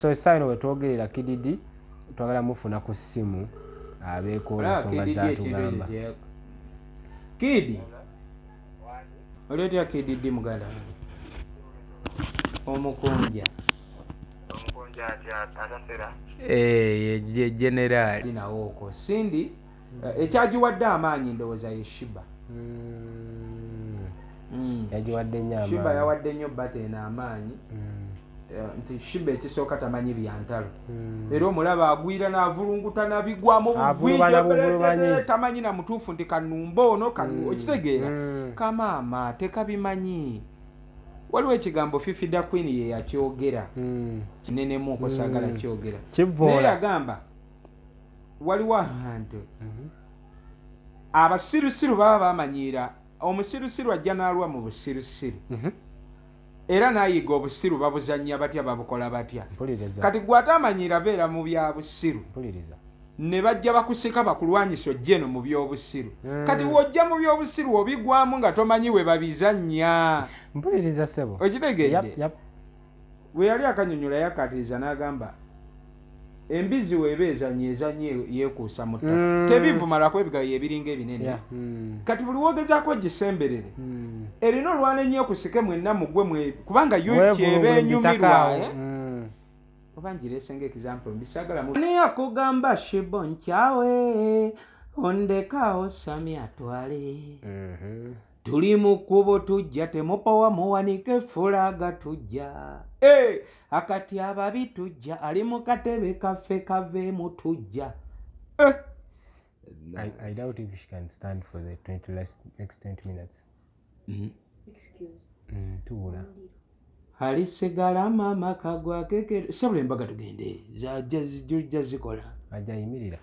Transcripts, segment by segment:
So essaawa eno wetwogerera Kididi twagala mufuna ku ssimu abeeko Olaba ensonga Kid D ekintu ekyo zatugamba. Kid, oli otya Kid D muganda wange? Omukunja. Omukunja atya atasera? Eh, ye general. Nawo okwo. Cindy, ekyagiwadde amaanyi ndowooza ye Shiba. Yagiwadde nnyo Shiba amaanyi. yawadde nnyo bata eno amaanyi. Nti Shiba ekisooka tamanyi bya ntalo. Era omulaba agwira n'avulunguta nabigwamu Avulubana buvulubanyi. Tamanyi na mutuufu nti kanumba ono kanu okitegeera. Kamaama tekabimanyi. Waliwo ekigambo Fifi da Queen ye yakyogera. Kinenemu okwo saagala kyogera. Kivvoola. Naye yagamba waliwo abantu abasirusiru baba bamanyiira omusirusiru ajja n'alwa mu busirusiru. Era n'ayiga obusiru babuzannya batya, babukola batya. Mpuliriza. Kati gwe ate amanyiira beera mu bya busiru. Mpuliriza. Ne bajja bakusika bakulwanyisa ojje eno mu by'obusiru. Kati w'ojja mu by'obusiru obigwamu nga tomanyi we babizannya. Mpuliriza ssebo. Okitegedde? Yap, yap. Bwe yali akanyonyola yakkaatiriza n'agamba embizzi weeba ezannya ezannya yeekuusa mu ttaka. Tebivuma lwakuba ebigayo ebiringa ebinene. Kati buli w'ogezaako ogisemberere, erina olwana ennyo ekusike mwenna mugwe mwe, kubanga yo Mwevulungule kyeba mu bitaka enyumirwa, awo. eh? Oba ngireese nga example mbi, saagala mu- Ani akugamba Shibo nkyawe, ondekaawo Sami atwale. Tuli mu kkubo tujja, temupowa muwanike fulaga tujja. Akati ababi tujja, ali mu katebe kaffe kaveemu tujja. I doubt if she can stand for the next 20 minutes. Excuse. Tuwula. Alisigala maama kagwa keke. Sabula embaga tugende. Zajja zikola. Ajja yimirira.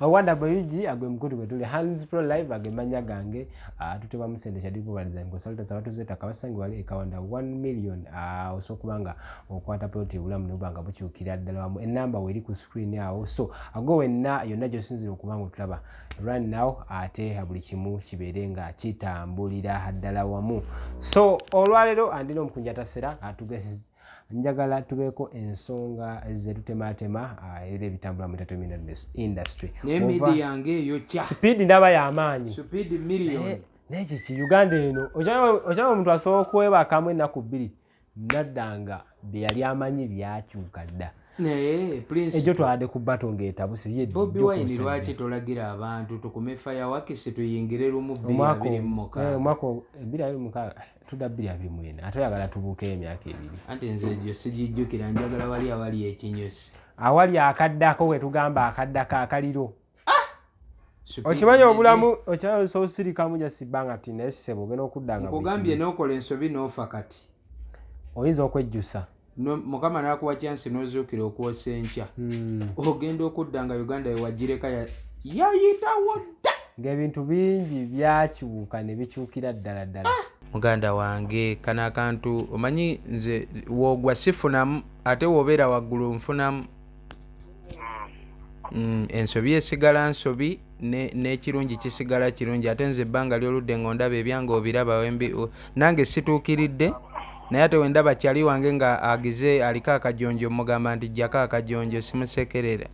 Owa WG agwe mukutu gwe tuli Hands Pro Live age manya gange, tutebwa musende kya Dipo Design Consultants abatuze ettaka basange wali e Kawanda 1 million, osobola okuba nga okwata plot ebulamu ne buba nga bukyukira ddala wamu. Ennamba weeri ku screen awo. So ago wenna yonna gy'osinziira okuba nga otulaba right now, ate buli kimu kibeere nga kitambulira ddala wamu. So olwaleero andina omukunja atasera atugezi njagala tubeeko ensonga zetutematema, era ebitambula mu entertainment industry. Naye midi yange eyo kya. Speed ndaba y'amaanyi. Speed million. Naye kiki Uganda eno? Okyaba omuntu asobola okwebakamu ennaku bbiri naddanga bye yali amanyi byakyuka dda. Naye Prince, Ejjo twadde ku battle ng'etabuse ye Bobi jjo Wine ku lwaki musajja. tolagira abantu tukume fireworks tuyingire lumu bbiri Omwaka abiri mu mukaaga? Omwaka 2026, tudda 2024, ate oyagala tubuukeyo emyaka ebiri. Anti nze egyo sigijjukira, njagala wali awali ekinyusi. Awali akaddako we tugamba akaddako akaliro. Speed Okimanyi nene. obulamu, okimanyi osobola osirikamu just bbanga nti naye ssebo ogenda okudda nga buli Nkugambye kimu. n'okola ensobi n'ofa kati. Oyinza okwejjusa. No, Mukama n'akuwa chance n'ozuukira okwosa enkya. Ogenda okudda nga Uganda wewagireka yayitawo dda. Ng'ebintu bingi byakyuka ne bikyukira ddala ddala. Muganda wange kano akantu omanyi nze woogwa sifunamu ate w'obeera waggulu nfunamu. Ensobi esigala nsobi n'ekirungi kisigala kirungi ate nze ebbanga ly'oludde ng'ondaba ebyange obiraba nange situukiridde naye ate wendaba kyali wange nga agize aliko akajonjo mugamba nti jjako akajonjo simusekerera.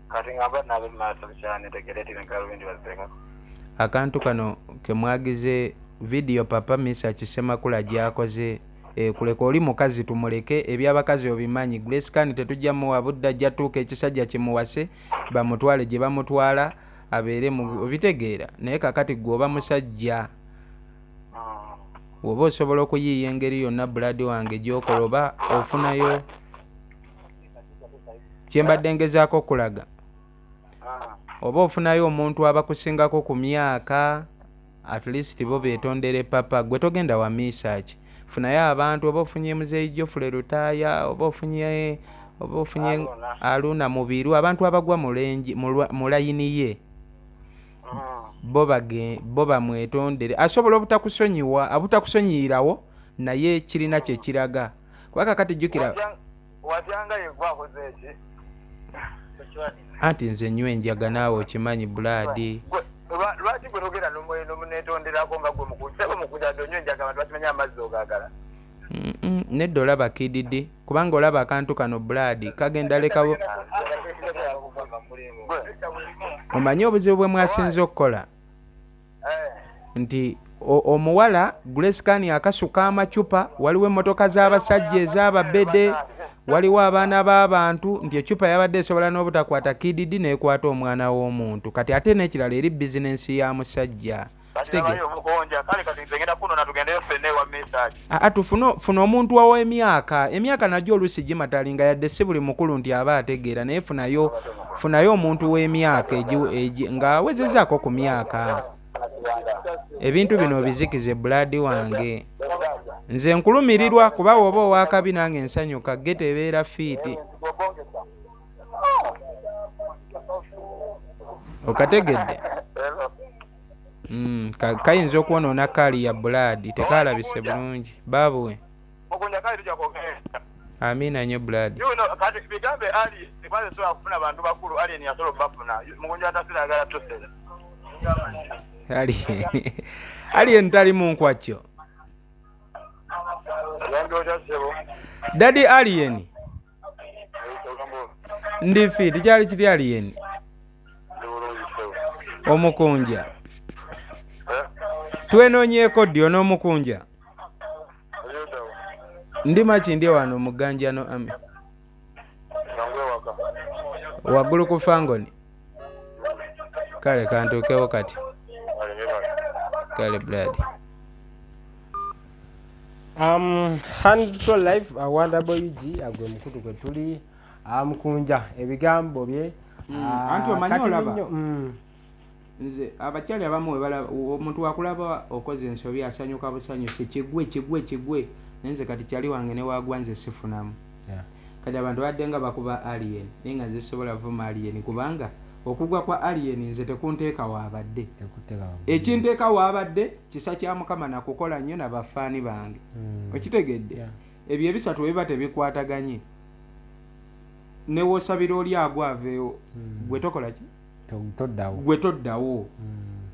Kati ngamba naabe mu maaso bukyala netegeera eti ne galubindi baziteekako. Akantu kano ke mwagize video papa Misa Kisemakula gy'akoze, kuleka oli mukazi tumuleke eby'abakazi obimanyi. Grace Khan tetujja muwa budde ajja tuuka ekisajja kimuwase bamutwale gye bamutwala abeere mu obitegeera naye kakati ggwe oba musajja oba osobola okuyiiya engeri yonna blood wange gy'okola oba ofunayo kye mbadde ngezaako okulaga oba ofunayo omuntu abakusingako ku myaka at least bo beetondere papa gwe togenda wa Misach funayo abantu oba ofunye muzeeyi Geoffrey Lutaaya oba ofunye Aluna. Aluna Mubiru abantu abagwa mu range mu layini ye bo bamwetondere asobola obutakusonyiwa obutakusonyiyirawo naye kirina kye kiraga kuba kakati jjukira. Watyanga yegwe akoze eki? Anti nze nywa enjaga naawe okimanyi bulaadi. Lwaki gwe togenda nomunetonderako nga gwe mukunja? Sebo mukunja onywa enjaga abantu bakimanyi amazzi ogagala. Nedda, olaba Kid D, kubanga olaba akantu kano, blood kagenda lekawo. Omanyi obuzibu bwe mwasinze okukola nti omuwala Grace Khan akasuka amacupa, waliwo emmotoka z'abasajja ez'ababede, waliwo abaana b'abantu, nti ecupa yabadde esobola n'obutakwata Kid D n'ekwata omwana w'omuntu. Kati ate n'ekirala, eri bizinensi ya musajja. Kati nabayo omukonja, kale kati nze ngenda kunona, tugendeyo ffenna ewa Message. Aa, tufune, funa omuntu ow'emyaka. Emyaka nagyo oluusi gimatalinga, yadde si buli mukulu nti aba ategeera, naye funayo omuntu w'emyaka ng'awezezaako ku myaka. Ebintu bino obizikize, blood wange. Nze nkulumirirwa kuba woba owakabi nange nsanyuka, ghetto ebeera fit. Okategedde? Kayinza okwonoona kaali ya blood, tekalabise bulungi baabuwe. Mukunja, kale tujja kwogera. Amiina nnyo, blood. You know, kati bigambe ali kwanza sobola kufuna bantu bakulu, alien yasobola obafuna. Mukunja atasira agala tusera. Alien tali mu nkwakyo. Ogambye otya, ssebo? Daddy Alien, ndi fit. Kyali kiti, Alien? Ndi bulungi, ssebo. Omukunja twenoonyeeko ddi on'omukunja? Olyodawo? Ndi Makindye wano mu Ganjano Army. Nangu ewaka. Waggulu ku Fangoni. Kale kantuukewo kati. Ale, bebale. Kale, blood. Hands Pro Life, Wonderboy UG, agwe mukutu kwe tuli. Mukunja ebigambo bye. Anti omanyi kati olaba. nnyo, Nze abakyali abamu webalaba omuntu wakulaba okoze ensobi, asanyuka busanyusi, kigwe kigwe kigwe. Naye nze kati kyali wange newagwa nze sifunamu. Kati abantu badde nga bakuba Alien, naye nga nze sisobola vuma Alien, kubanga okugwa kwa Alien nze tekunteeka waabadde. Tekuteeka waggulu. Ekinteeka waabadde kisa kya Mukama nakukola nnyo nabafaani bange. Okitegedde? Yeah. Ebyo ebisatu bwe biba tebikwataganye, newoosabira oli agwa aveewo, gwe tokola ki? Toddawo. Gwe toddawo.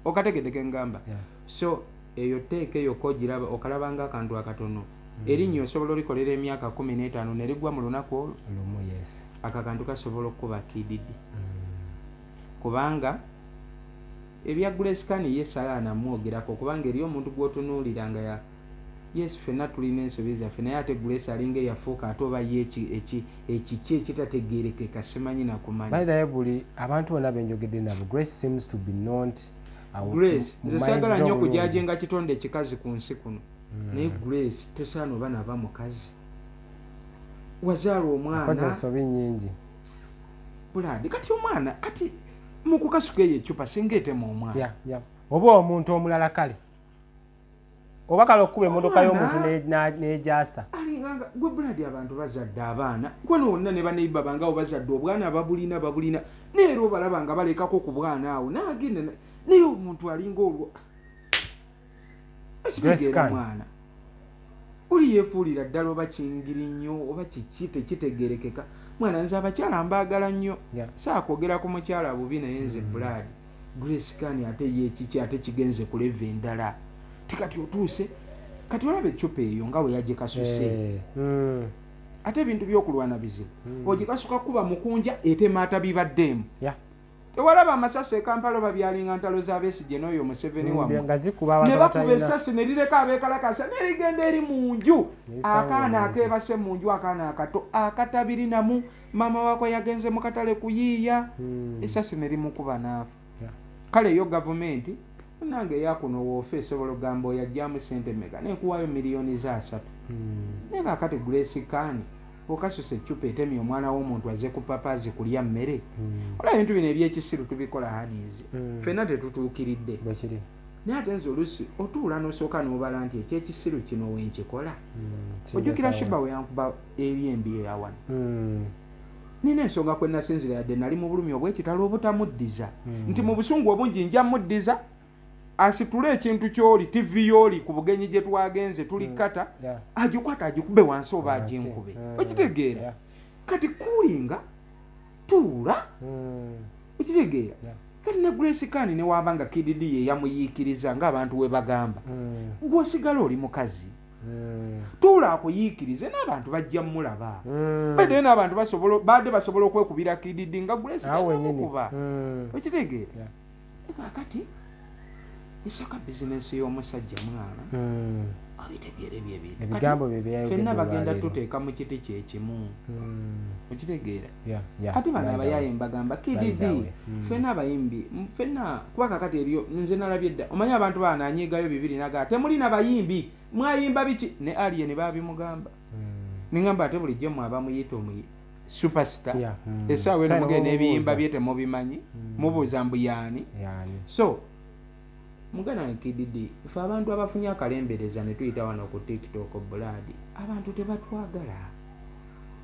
Okategedde kengamba? Yeah. So eyo teeka eyo kogiraba, okalaba nga akantu akatono. Erinnya osobola olikolera emyaka 15 ne ligwa mu lunaku olwo. Lumu, yes. Ako akantu kasobola okukuba Kid D, kubanga ebya Grace Khan ye saala namwogerako, kubanga eri omuntu gw'otunuulira nga ya yes, ffenna tulina ensobi zaffe, naye ate Grace alinga eyafuuka ate oba ye ekiki ekitategeerekeka, simanyi nakumanya. By the way, buli abantu bonna benjogedde nabo, Grace seems to be not Grace, mu nze minds saagala nnyo z'obulungi. okujajinga kitonde ekikazi ku nsi kuno, naye Grace tosaana oba naba mukazi wazaala Akoze omwana. ensobi nyingi. Blood, kati omwana, kati mu kukasuka eyo ecupa singa etema omwana. Yeah. Oba omuntu omulala, kale oba kale okukuba emmotoka Omwana. y'omuntu n'egyasa. Alinganga gwe, blood, abantu bazadde abaana kwano wonna ne baneiba bangawo bazadde obwana, babulina babulina, naye era obalaba nga balekako ku bwana awo naagenda naye omuntu alinga olwo Grace ekitegeera. Khan. Mwana oli yeefuulira ddala oba kingiri nnyo oba kiki, tekitegerekeka. Mwana, nze abakyala mbaagala nnyo. Saakwogera ku mukyala bubi, naye nze blood, Grace Khan ate ye ekiki ate kigenze ku level endala. Tikati otuuse kati olaba ecupa eyo nga bwe yagikasuse. Ate ebintu by'okulwana bizibu. Ogikasuka kuba mukunja, etema atabibaddeemu. Tewalaba amasasi e Kampala oba byalinga ntalo z'Abesigye n'oyo Museveni wammwe? Nga zikuba Ne abantu bakuba abatalina. esasi ne lireka abeekalakasa ne ligenda eri mu nju. Nerisanga Akaana omuntu. akeebase mu nju, akaana akato akatabirinamu, maama waako yagenze mu katale kuyiiya, esasi ne limukuba n'afa. Kale yo gavumenti nange eyakuno woofa esobola okugamba oyo ajjamu sente meka nenkuwaayo miliyoni za 30. Naye kaakati Grace Khan okasusa eccupa etemye omwana w'omuntu azze ku papaazi kulya mmere. Olaba ebintu bino ebyekisiru tubikola, Hanizi. Ffenna tetutuukiridde. Bwekiri. Naye ate nze oluusi otuula n'osooka n'obala nti ekyekisiru kino wenkikola. Ojjukira Shiba we yankuba eri embi eyawano? Nina ensonga kwe nasinzira, yadde nali mu bulumi obw'ekitalo obutamuddiza, nti mu busungu obungi nja muddiza asitule ekintu ky'oli TV y'oli ku bugenyi gye twagenze tuli kata, agikwata agikube wansi oba Wansi. aginkube. Okitegeera? Yeah. Kati kuulinga tuula. Okitegeera? Kati ne Grace Khan ne waaba nga Kid D ye yamuyiikiriza ng'abantu we bagamba, gw'osigala oli mukazi. Tuula akuyiikirize n'abantu bajja mulaba. Badde n'abantu basobola, badde basobola okwekubira kididi nga Grace Awo wennyini. Kuba okitegeera? Kakati esaka bizinensi y'omusajja mwana, abitegeera ebyo ebintu. Ebigambo bye byayogedde Ffenna bagenda olwaleero. Tuteeka mu kiti kyekimu. Okitegeera? Yeah. Ate bano abayaaye mbagamba By kdd the way. Ffenna abayimbi ffenna, kuba kakati eriyo nze nalabye dda, omanyi abantu baana anyiigayo bibiri nagaa temulina bayimbi, mwayimba biki, ne Alien babimugamba. Ningamba ate bulijjo mwe abamuyita omuyi superstar, essaawa eno Sawa mugenda ebiyimba mubuuza. Bye temubimanyi, mubuuza mbu yaani. Yani. So muganda wange kdd, fe abantu abafunye akalembereza ne tuyita wano ku TikTok bulaadi, abantu tebatwagala,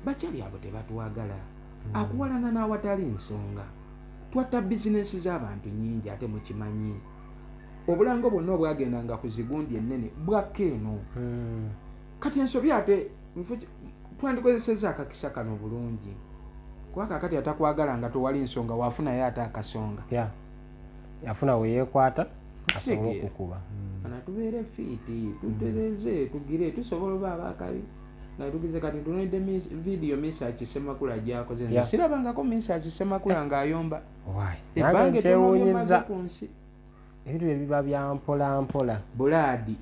bakyali abo tebatwagala, akuwalana n'awatali nsonga. Twatta bizinensi z'abantu nyingi, ate mukimanyi obulango bwonna obwagendanga ku zigundi ennene bwakka eno. Kati ensobi ate twandikozesezza akakisa kano bulungi, kuba kakati atakwagala nga tewali nsonga wafunayo ate akasonga. Yeah. Yafuna we yeekwata asobole Okitegeera. okukuba. Ana tubeere fit, tutereze, tugire tusobola oba abakabi nga tugize. Kati tunedde video Misaki Semakula gyakoze, nze sirabangako Misaki Semakula ng'ayomba. Why? Ebbanga Nange ettono lyemaze nkyewuunyizza ku nsi. Ebintu bye biba bya mpola mpola. Bulaadi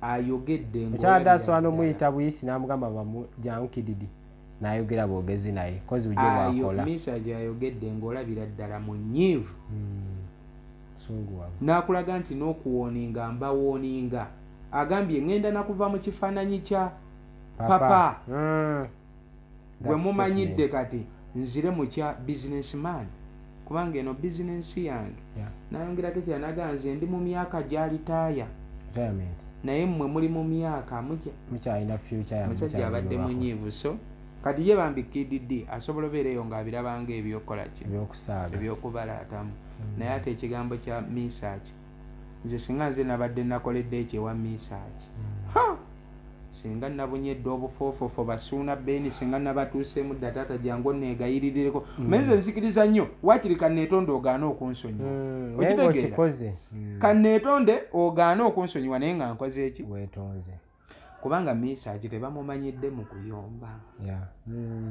ayogedde Mukyala ng'olabira Daso ddala. Omuyita buyisi n'amugamba mamu jangu kididi, n'ayogera bwogezi naye kozi bujje bwakola. Misaki ayogedde ng'olabira ddala munyiivu. Sunguwavu. N'akulaga nti n'okuwooninga mbawooninga, agambye ŋŋenda nakuva mu kifaananyi kya papa gwe That mumanyidde. statement. Kati nzire mu kya businessman, kubanga eno bizinensi yange. Nayongerako ekira nagaa nze ndi mu myaka gya retire, Retirement. naye mmwe muli mu myaka mutya. Mukyalina future yammwe. Omusajja abadde munyiivu. So kati ye bambi kdd asobola obeera eyo ng'abirabanga ebyokukola ki, ebyokusaaga. Ebyokubalaatamu. Naye ate ekigambo kya Misaki, nze singa nze nabadde nakoledde ekyo ewa Misaki, Ha! Singa nabunyedde obufoofofo basuuna beeni, singa nabatuuseemu dda, taata jangu oneegayiririreko. Naye nze nzikiriza nnyo waakiri kanneetonde ogaane okunsonyiwa. Naye Okitegeera? ng'okikoze. Kanneetonde ogaane okunsonyiwa, naye nga nkoze eki? Weetonze. Kubanga Misaki tebamumanyidde mu kuyomba. Yeah.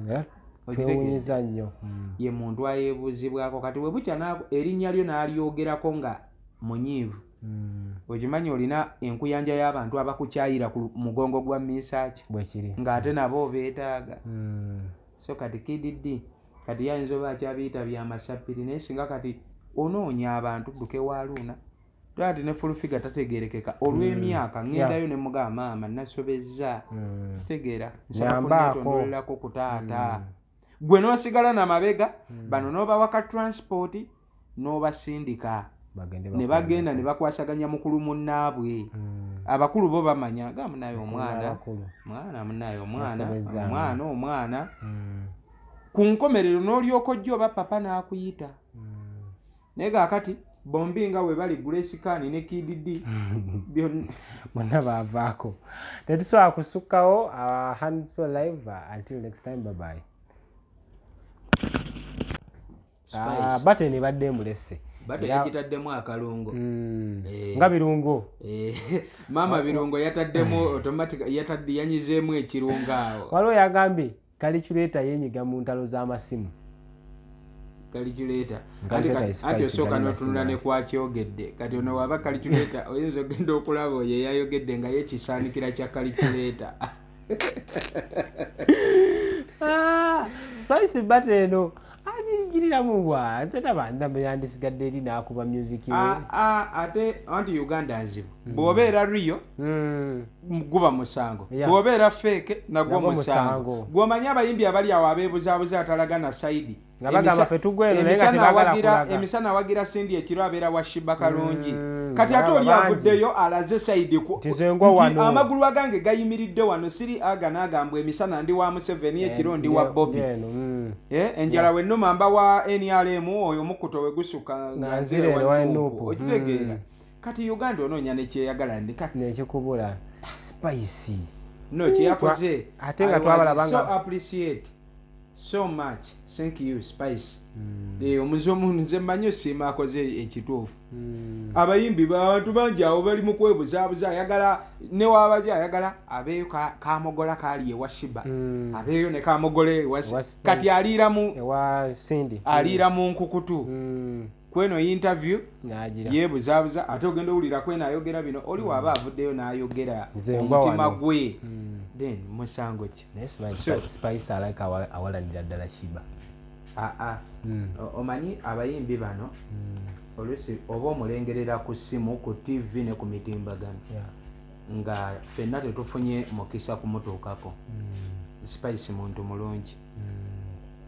Era Okitegeera? twewuunyiza nnyo. Ye muntu ayeebuuzibwako. Kati bwe bukya erinnya lyo n'alyogerako nga munyiivu, okimanyi olina enkuyanja y'abantu abakukyayira ku mugongo gwa Misaki, Bwe kiri. ng'ate nabo obeetaaga. So kati kdd kati yayinza oba akyabiyita byamasapiri, naye singa kati onoonya abantu dduke wa Luuna ati ne Full Figure tategerekeka olw'emyaka, ŋŋendayo ne mugamba maama nasobezza, kitegeera, nsaba Nyambaako. kunneetondolerako ku taata. Gwe n'osigala namabega, bano n'obawa ka transport n'obasindika Bagende. Ne bagenda ne bakwasaganya mukulu munnaabwe. Abakulu bo bamanya ga munaye omwana, Abakulu. mwana munaye omwana, Basobezza. omwana omwana. Ku nkomerero n'olyoka ojja oba papa n'akuyita. Naye kaakati bombi nga we bali, Grace Khan ne Kdd, byonna Bonna baavaako, tetusobola kusukkawo. Hands for live, until next time, bye bye. Spice. Button ebadde emulesse. Badde yagitaddemu akalungo. Nga birungo. Maama birungo yataddemu automatic, yatadde yanyizeemu ekirungo awo. Waliwo yagambye calculator yenyiga mu ntalo z'amasimu. Calculator. Calculator is anti spicy, osooka gali n'otunula ne masimu. kwakyogedde. Kati ono waba calculator, oyinza ogenda okulaba oyo eyayogedde nga ye kisaanikira kya calculator. Ah, Spice button eno agiyingiriramu bwa nze taba ndaba yandisigadde eri n'akuba music we. Ah, ah, ate anti Uganda nzibu, bw'obeera rio guba musango, bw'obeera fake nagwo Nagwo musango. musango. Gw'omanyi abayimbi abali awo abeebuzaabuza atalaga na side. Nga bagamba ffe tugwa eno, naye nga Emisana tebaagala kulaga. Emisana awagira Cindy, ekiro abeera wa Sheebah Kalungi. Kati ate Balaba oli bangi. avuddeyo alaze side Nti ze ngwa nti wano. amagulu agange gayimiridde wano, siri aga n'agambwa emisana ndi wa Museveni, ekiro ndi wa Bobi. Ndi eno, Eh, enjala wennuma mba wa NRM, oyo omukuto we gusuka Nga nzire eno wa NUP. Okitegeera? Kati Uganda onoonya nekyeyagala ndi kati Nekikubula Spice. No kyeyakoze Ate nga I was twabalaba so appreciate, So much, thank you, Spice. Omuze omuntu nze mmanyi osiima akoze ekituufu. Abayimbi, abantu bangi awo bali mu kwebuzaabuza, ayagala newabaja, ayagala abeeyo kamogola kaali ewa Sheebah, abeeyo ne kamogola ewa Ewa Spice. Kati aliira mu Ewa Cindy. Aliira mu nkukutu. Kweno interview Nagira yeebuzaabuza, ate ogenda owulira kweno ayogera bino, oli waaba avuddeyo n'ayogera Nze ngwa omutima wano. gwe, then musango ki? Naye simanyi. Spice alike awalanira ddala Sheebah. Aa, omanyi abayimbi bano oluusi oba omulengerera ku ssimu, ku TV ne ku mitimbagano, nga ffenna tetufunye mukisa kumutuukako. Spice muntu mulungi.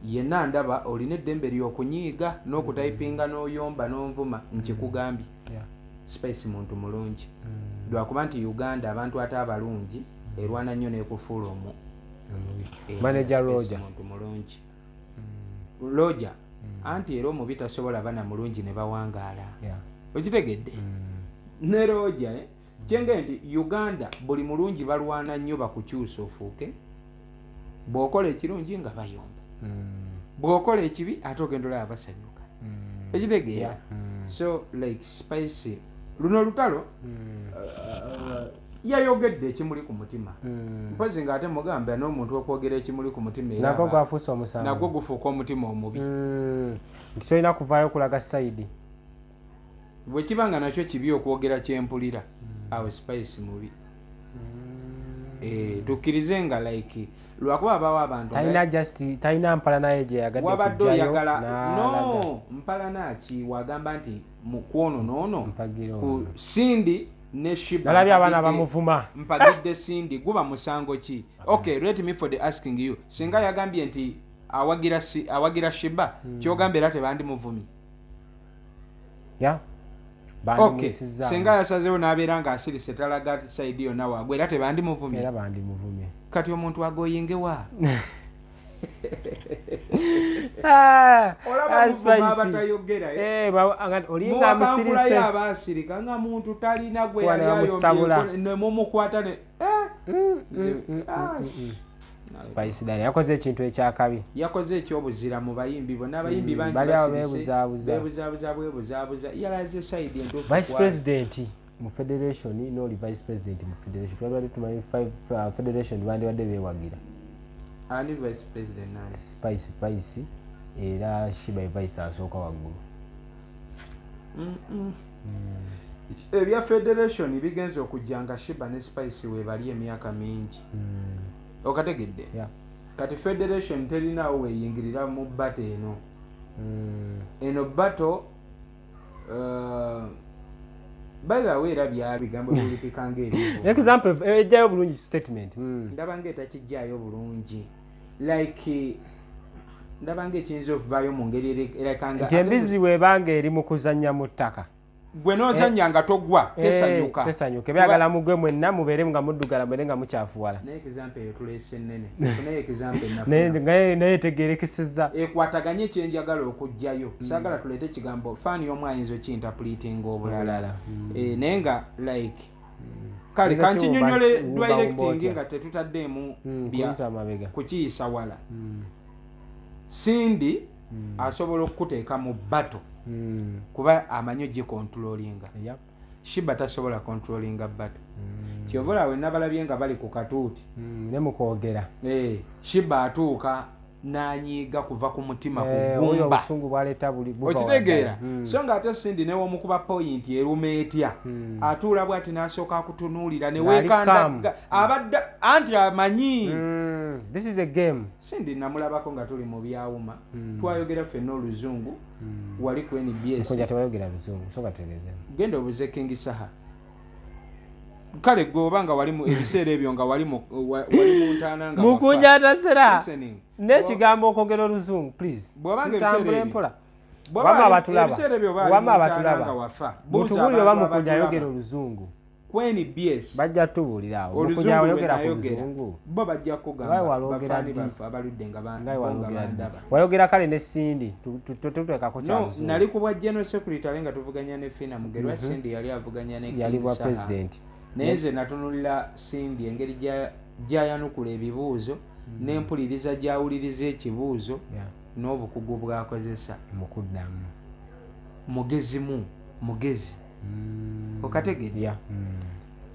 Yenna ndaba olina eddembe ly'okunyiiga n'okutayipinga n'oyomba n'onvuma, nkikugambye. Spice muntu mulungi, lwakuba nti Uganda abantu ate abalungi erwana nnyo n'ekufuula omu. Omubi. Manager Spice Roger. Muntu mulungi Roger, anti era omubi tasobola bana mulungi ne bawangaala. Okitegedde? Ne Roger, eh? Kyenge nti Uganda buli mulungi balwana nnyo bakukyusa ofuuke. Bw'okola ekirungi nga bayomba, bw'okola ekibi ate ogenda olaba basanyuka. Ekitegeera? So like Spice, luno olutalo, yayogedde ekimuli ku mutima. Mpozi ng'ate mugamba n'omuntu okwogera ekimuli ku mutima era nagwo gwafuuse omusango. Nagwo gufuuka omutima omubi. Nti tolina kuvaayo kulaga side. Bwe kiba nga nakyo kibi okwogera kyempulira, awo Spice mubi. Tukkirize nga like lwakuba abawo abantu talina just talina mpala naye gye yagadde wabadde kujjayo oyagala n'alaga. No mpalana ki wagamba nti mukwono noono Mpagira ku ono. Cindy ne Sheebah. Nalabye abaana bamuvuma. Mpagidde Cindy, guba musango ki? Okay, let me for the asking you, singa yagambye nti awagira awagira Sheebah, kyogamba era tebandimuvumye? Ya. Okay. Bandimuyisizaamu. Singa yasazeewo n'abeera ng'asirise, talaga side yonna waagwe, era tebandimuvumye? Era bandimuvumye. Kati omuntu agoyingewa? Ah, Olaba ah, muvuma Spice. abatayogera, eh? Eh, olinga amusirise. Muwakankulayo abaasirika nga muntu talina gwe Kuba ne yali bamusabula. ayombyeko, ne mumukwata ne ah, Spice Diana yakoze ekintu ekyakabi. Yakoze ekyobuzira mu bayimbi bonna. Abayimbi bangi Bali awo basirise, beebuzaabuza. beebuzaabuza, bwebuzaabuza, yalaze side entuufu Vice kwali. president mu federation n'oli vice president mu federation, twabadde tumanyi five, federation bandibadde beewagira. Ani vice president nani? Spice vice, era Sheebah vice asooka waggulu. Ebya federation bigenza okujja nga Sheebah ne Spice webali emyaka mingi. Okategedde? Yeah. Kati federation terinawo weyingirira mu battle eno. Eno battle, by the way, era byali bigambo biwulikika ngaebivu. Example ejjayo bulungi statement. Ndaba ngaetakijjaayo bulungi, like ndaba ngaekiyinza okuvaayo mu ngeri erekanga Nti embizi bwebanga eri mu kuzannya mu ttaka, gwe n'ozannya nga togwa, tesanyuka. Eh, tesanyuka. Ebyagala mugwe mwenna, mubeere nga muddugala, mubeere nga mukyafuwala. Naye example eyo tuleese ennene, naye example Naye enafuna naye etegerekesezza. Ekwataganye kyenjagala okuggyayo. Saagala tuleete ekigambo faani omu ayinza okinterpretinga obulala. Obulala. Eh, naye nga like kale Oyinza kankinyonyole kiwumba- directing otya? nga tetutaddeemu Kuyita amabega. kukiyisa wala. Cindy asobola okukuteeka mu battle kuba amanyi ogicontrollinga. Sheebah tasobola controllinga battle. Kyova olaba nabalabye nga bali ku katuuti. Ne mukwogera. Eh, Sheebah atuuka n'anyiiga kuva ku mutima, Eh, ku oyo ggumba. obusungu bwaleeta buli buva Okitegeera? waddala. So nga ate Cindy newomukuba point eruma etya, atuula bwati n'asooka akutunuulira Ng'ali neweekanda, abadde anti amanyi. This is a game. Cindy namulabako nga tuli mu byawuma, twayogera ffenna oluzungu wali ku NBS. Mukunja tebayogera luzungu, soka tutegeezemu. Genda obuze King Saha. Kale gwe oba nga wali mu ebiseera ebyo nga wali wali mu ntaana nga wafa. Mukunja atasera Listening. n'ekigambo okwogera oluzungu, please. Bw'oba nga ebiseera Tutambule ebyo- mpola. Bw'oba Wamma abatulaba. ebiseera ebyo oba ali Wamma mu ntaana abatulaba. nga wafa, buuza Mutubuulire oba abantu Mukunja abatulaba. ayogera oluzungu. Ku NBS. Bajja tubuulira awo. Mukunja Oluzungu lwe ayogera ku nayogera, luzungu. bo bajja kugamba Nga walogera bafaani ddi? baffe abaludde nga Nga bo nga walogera ddi? bandaba. Wayogera kale ne Cindy, tuteekako kya No, luzungu. nali ku bwa general secretary nga tuvuganya ne Fina Mugerwa. Cindy yali avuganya ne Yali King bwa Saha. president. Naye nze natunulira Cindy engeri gy'ayanukula ebibuuzo. N'empuliriza gy'awuliriza ekibuuzo n'obukugu bw'akozesa mukuddamu. Mugezimu, mugezi. Okategedde? Yeah.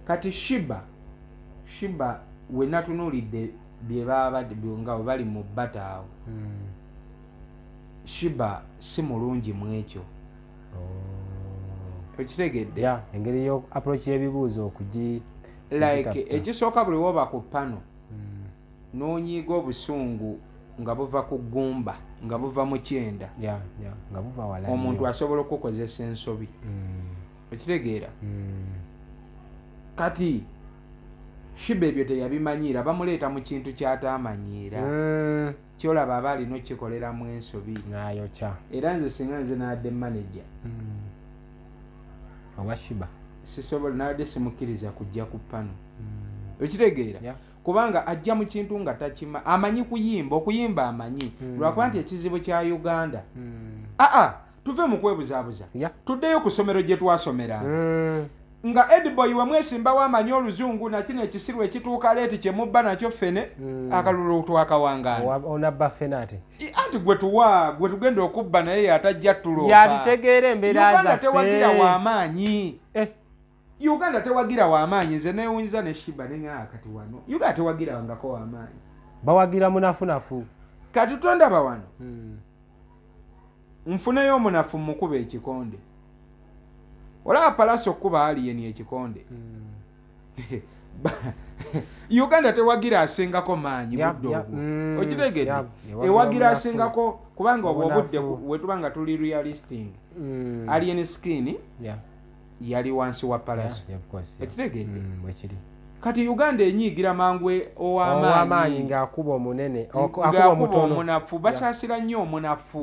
Kati Sheebah we natunuulidde bye baba nga bwe bali mu bbata awo, Sheebah si mulungi mu ekyo. Oh. Okitegedde? Yeah, engeri yo approach y'ebibuuzo okugi Like, okugitappa. ekisooka, buli woba ku pano n'onyiiga obusungu nga buva ku ggumba, nga buva mu kyenda, Yeah, nga buva wala omuntu nnyo. asobola okukozesa ensobi. Okitegeera? Kati Sheebah ebyo teyabimanyiira, bamuleeta mu kintu kyataamanyiira. Kyolaba aba alina okukikoleramu ensobi. N'ayokya. Era nze singa nze naadde manager owa Sheebah, sisobola, naadde simukkiriza kujja ku pano. Okitegeera? Yeah. Kubanga ajja mu kintu nga takima. Amanyi kuyimba, okuyimba amanyi. Lwakuba nti ekizibu kya Uganda, aa, tuve mu kwebuzaabuza, tuddeyo ku ssomero gye twasomeranga, nga headboy wemwesimbawo amanyi oluzungu, nakino ekisiru ekituuka late kyemubba nakyo ffene. Akalulu twakawangaana. Onabba ffene ate? Anti gwe tuwa, gwe tugenda okubba, naye yatajja tuloopa. Yatutegeera embeera Uganda zaffe. tewagira w'amaanyi. Eh. Uganda tewagira w'amaanyi. Nze neewunyiza ne Sheebah neŋaa, kati wano Uganda tewagirangako w'amaanyi. Bawagira munafunafu. Kati tondaba wano, nfuneyo omunafu mukuba ekikonde. Olaba Pallaso okukuba Alien ekikonde. Uganda tewagira asingako maanyi budde obwo. Okitegedde? Ewagira Ewagira omunafu. asingako, kubanga obwo obudde Omunafu. wetuba nga tuli realistic, Alien Skin yali wansi wa Pallaso. Yeah, of course, yeah. Ekitegedde? Bwekiri. Kati Uganda enyiigira mangu ow'amaanyi ow'amaanyi ng'akuba omunene, akuba ng'akuba omutono. omunafu. Basaasira nnyo omunafu.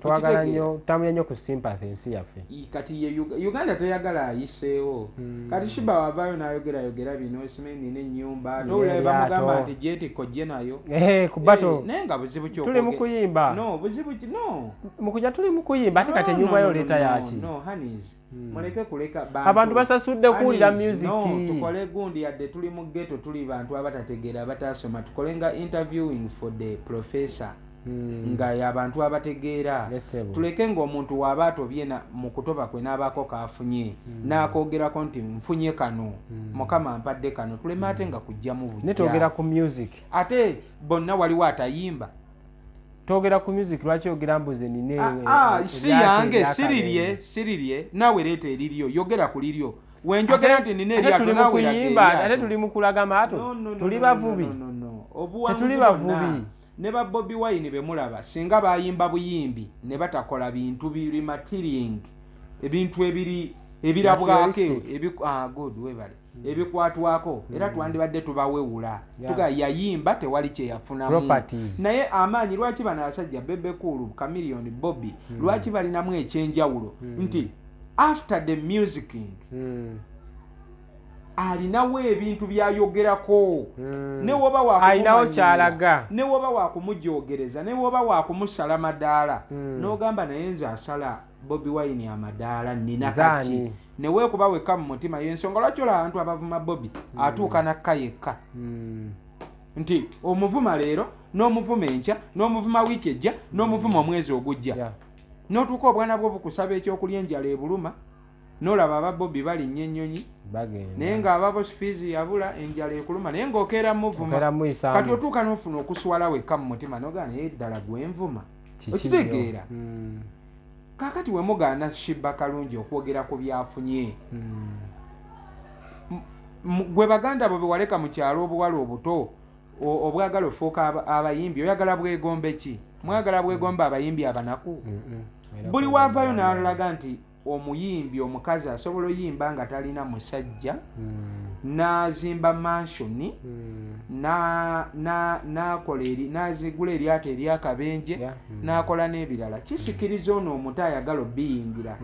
Twagala Okitegeera? nnyo, tutambulira nnyo ku sympathy ensi yaffe. Kati ye Uganda teyagala ayiseewo. Kati Sheebah wavaayo n'ayogerayogera bino, simanyi nina ennyumba, ate olulala Eryato. bamugamba nti jetikko gye nayo. Eh, ku bato. Eh, naye nga buzibu ki Tuli mu kuyimba. No, buzibu ki? No. Mu kujja tuli mu kuyimba, ate kati No, ennyumba no, yo no, oleeta no, yaki? no, honeys, muleke kuleka Abantu basasudde kuwulira Honeys, music. no, tukole gundi, yadde tuli mu ghetto, tuli bantu abatategeera, abatasoma, tukole nga interviewing for the professor, nga y'abantu abategeera. Yes, sebo. Tuleke ng'omuntu waaba atobye mu kutoba kwe n'abaako kaafunye, n'akoogerako nti nfunye kano, Mukama mpadde kano, tuleme ate nga kujjamu Ne twogera bujja. ku music. Ate bonna waliwo atayimba. Twogera ku music, lwaki ogera mbuze nina Ah, ah, si eryato yange eryakabenje? sirirye, sirirye. Naawe leeta eriryo, yogera ku liryo. Wenjogera nti nina Ate eryato, tuli mu naawe laga kuyimba, ate eryato. tuli mu kulaga maato. No, no, Tuli no, bavubi. no. Obuwanguzi Tetuli bwonna, bavubi. ne ba Bobi Wine be mulaba, singa bayimba buyimbi ne batakola bintu biri material, ebintu ebiri ebirabwako, Materialistic. ah, good, webale, ebikwatwako, era twandibadde tubawewula. Tuga yayimba, tewali kyeyafunamu. Properties. Naye amaanyi, lwaki bano abasajja Bebe Cool, Chameleone, Bobi, lwaki balinamu ekyenjawulo nti after the music alinawo ebintu byayogerako, ne woba Alinawo ky'alaga. ne woba wakumujogereza, ne woba wakumusala madaala, n'ogamba naye nze asala Bobi Wine amadaala nina kaki? Nzaani? Neweekuba wekka mu mutima. Yensonga lwaki olaba abantu abavuma Bobi atuuka nakka yekka, nti omuvuma leero, n'omuvuma enkya, n'omuvuma wiiki ejja, n'omuvuma omwezi ogujja, n'otuuka obwana bwo bukusaba ekyokulya, enjala ebuluma, n'olaba aba Bobi balinnya ennyonyi, Bagenda. naye ng'ababo fees yabula, enjala ekuluma, naye ng'okeera muvuma. Okeera muyisaamu. Kati otuuka n'ofuna okuswala wekka mu mutima, nogaa naye ddala gwenvuma. Kiki Okitegeera? nnyo? Kaakati we mugaana Sheebah Kalungi okwogera ku byafunye, gwe baganda bo bewaleka mu kyalo, obuwala obuto obwagala ofuuka abayimbi, oyagala bwegombe ki? Mwagala bwegombe abayimbi abanaku? Era Buli kwegomba waavaayo abayimbi. n'alaga nti omuyimbi omukazi asobola oyimba nga talina musajja, n'azimba mansion, n'akola n'azigula eryato eryakabenje, n'akola n'ebirala, kisikiriza ono omuto ayagala obiyingira,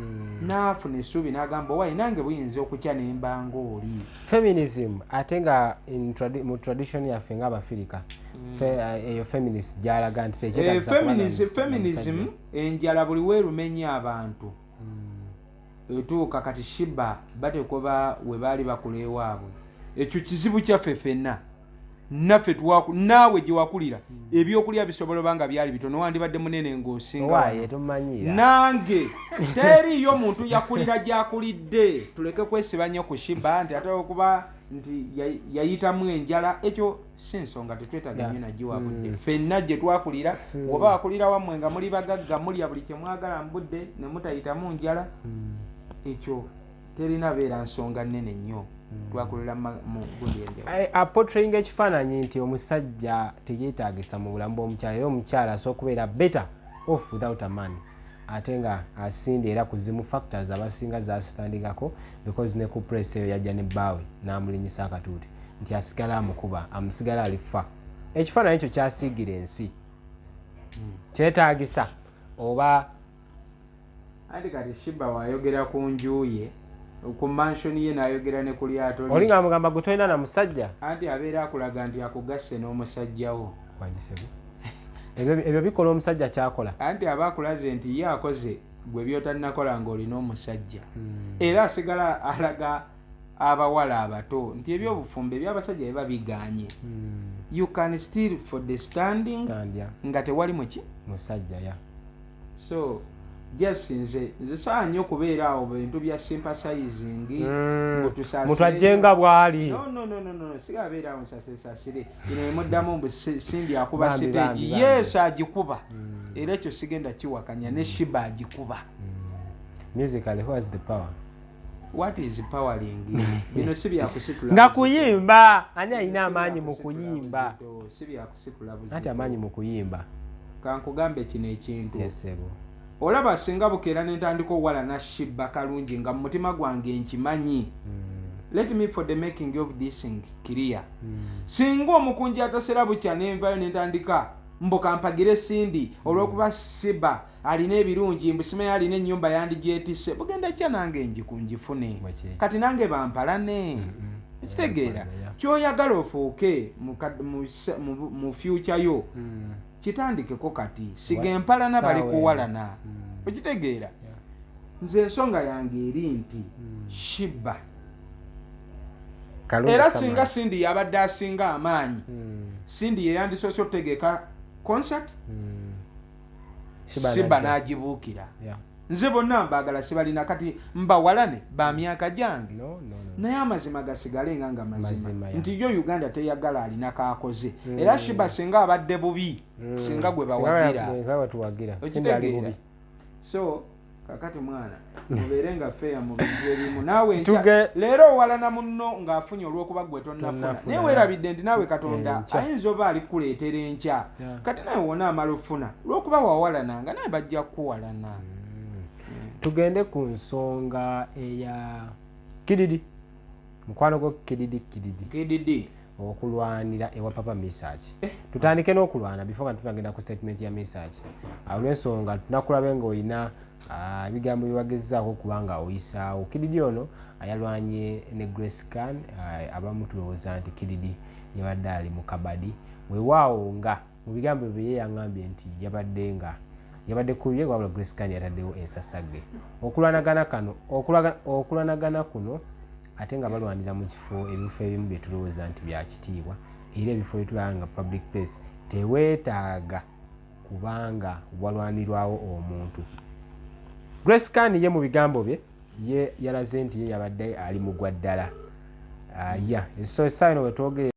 n'afuna essuubi, n'agamba owaye nange buyinza okukya nembanga oli. Feminism ate nga mu tradition yaffe ng'Abafirika, eyo feminist gyalaga nti Eh, tekyetagisa kuba na na feminism musajja. Enjala buli weerumenya abantu etuuka. Kati Sheebah batekoba we baali bakula ewaabwe, ekyo kizibu kyaffe ffenna. Naffe naawe gye wakulira ebyokulya bisobola oba nga byali bitono, wandibadde munene ng'osinga Owaaye wano. Tomanyiira. Nange teriiyo muntu yakulira gy'akulidde. Tuleke kwesiba nnyo ku Sheebah nti ate okuba nti yayitamu enjala, ekyo si nsonga, tetwetaaga nnyo nagiwa budde. Ffenna gye twakulira, oba wakulira wammwe nga muli bagagga, mulya buli kye mwagala mu budde ne mutayitamu njala, ekyo terina beera nsonga nnene nnyo. Twakulira mu gundi enjawulo. Aportraying ekifaananyi nti omusajja teyeetagisa mu bulamu bw'omukyala, era omukyala asobola okubeera better off without a man, ate nga asindi era ku zimu factors abasinga zasitandikako, because ne ku press eyo yajja ne bbaawe n'amulinyisa akatuuti nti asigala amukuba, amusigala alifa. Ekifaananyi ekyo kyasiigira ensi, kyetaagisa oba? Anti kati Sheebah wayogera ku nju ye, ku mansion ye, n'ayogera ne ku lyato lye. Oli nga amugamba, "Gwe tolina na musajja." Anti abeera akulaga nti akugasse n'omusajja wo. Wangisebo, ebyo bikola omusajja kyakola. Anti aba akulaze nti ye akoze gwe byotannakola ng'olina omusajja. Era asigala alaga abawala abato nti ebyobufumbo ebyabasajja biba biganye, you can still for the standing Stand, yeah. nga tewali muki musajja ya. So just nze saa nnyo okubeera awo bintu bya sympathizing mbu tusaasire. Muntu ajje nga bw'ali. No, no, no, no, no, sigabeera awo nsasire ino emuddamu mbu Cindy akuba Bambi, stage. Bambi, bambi. Yes, agikuba, era ekyo sigenda kiwakanya, ne Sheebah agikuba. Musically, who has the power? What is powering? Bino si byakusitula Nga buzito. kuyimba, ani Bino alina si amaanyi mu byakusitula kuyimba? buzito, si byakusitula buzito. Anti amaanyi mu kuyimba. Kankugambe kino ekintu. Yesebo. Olaba singa bukeera nentandika owalana Sheebah Kalungi nga mu mutima gwange nkimanyi, let me for the making of this thing clear, singa omukunji atasera bukya nenvayo nentandika mbu kampagire Cindy olw'okuba Sheebah alina ebirungi, mbu simanyi alina ennyumba yandigyetisse, bugenda kya nange njiku njifune. Bwekiri. Kati nange bampalane, ekitegeera kyoyagala ofuuke mu future yo, kitandikeko kati. Siga empalana, bali Saawa kuwalana, okitegeera? Nze ensonga yange eri nti Sheebah Kalungi era Samuel. singa Cindy yabadde asinga amaanyi, Cindy yeyandisoose otutegeka concert, Sheebah Sheebah n'ajja. n'agibuukira. Nze bonna mbaagala, sibalina kati mbawalane ba myaka gyange. No, no, no. Naye amazima gasigale nga mazima Mazima, yeah. nti yo Uganda teyagala alina kakoze. Era Sheebah singa abadde bubi, singa gwe Singa bawagira. Singa batuwagira. Cindy ali Okitegeera? bubi. So kakati mwana, mubeere nga feya mu bintu ebimu naawe enkya. Leero owalana munno ng'afunye olw'okuba gwe tonnafuna, Tonnafuna, naye weerabidde nti naawe Katonda Enkya. ayinza oba alikuleetera enkya. Kati nawe wona amala ofuna, olw'okuba wawalananga naye bajja kukuwalana. Tugende ku nsonga eya Kididi, mukwano gwo Kididi, Kididi Kididi. Okulwanira ewa Papa Misach. Eh. Tutandike n'okulwana before nga tunagenda ku statement ya Misach. Olw'ensonga tunakulabe ng'olina ebigambo byewagezaako okuba nga oyisaawo. Kididi ono ayalwanye ne Grace Khan. Abamu tulowooza nti Kididi yabadde ali mu kabadi, weewaawo nga mu bigambo bye ye yaŋŋambye nti yabadde nga yabadde kubye, wabula Grace Khan yataddewo ensasagge. Okulwanagana kano, okulwanagana kuno ate nga balwanira mu kifo, ebifo ebimu bye tulowooza nti bya kitiibwa, era ebifo byetulaba nga public place teweetaaga kubanga walwanirwawo omuntu. Grace Khan ye mu bigambo bye ye yalaze nti ye yabadde ali mugwa ddala. Ya, so essaawa eno wetwogerera.